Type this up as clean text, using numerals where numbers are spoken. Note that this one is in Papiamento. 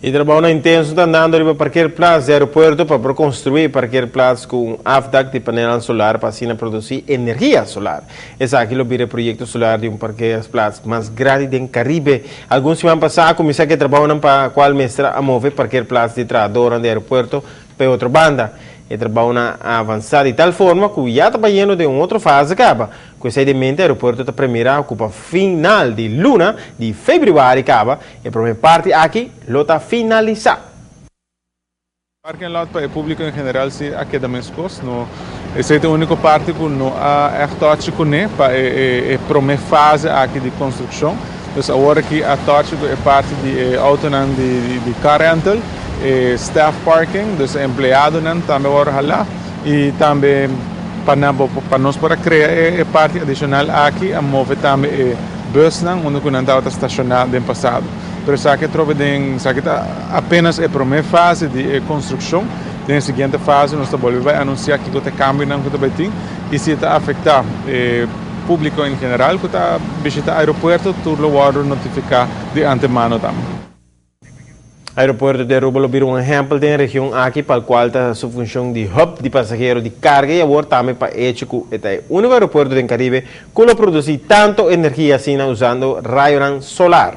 E trabou intenso ta andando riba parkeerplaats di aeropuerto pa construi parkeerplaats cu un afdak di panel solar pa asina produci energia solar. Esaki lo bira e proyecto solar di un parkeerplaats mas grandi den Caribe. Algun siman pasa a cuminsa cu e trabou pa cual mester a move parkeerplaats di trahado di aeropuerto pa otro banda. E trabou a avansa di tal forma cu ya ta bayendo den un otro fase caba. Cu esey mente, aeropuerto ta premira cu pa final di luna di februari caba e prome parti aki lo ta finalisa. Parking lot pa e publico en general si a keda mescos, no. Esey ta e unico parti cu no a echt touch cune pa e prome fase aki di construccion. Dus awor aki a touch e parti di auto di car rental, e staff parking, dus empleadonan tambe awor hala y tambe pa nos por crea e parti adicional aki a move tambe e busnan unda cu nan tabata staciona den pasado. Pero esaki trobe den esaki ta apenas e prome fase di construccion. Den siguiente fase nos tambe ta bay anuncia cu e cambionan cu tambe tin y si ta afecta e publico en general cu ta bishita aeropuerto, tur lo wordo notifica di antemano tambe. Aeropuerto di Aruba lo bira un ehempel den e region aki pa cual ta su funcion di hub di pasahero di carga y awor tambe pa hecho cu ta e unico aeropuerto den Caribe cu ta produci tanto energia asina usando rayo solar.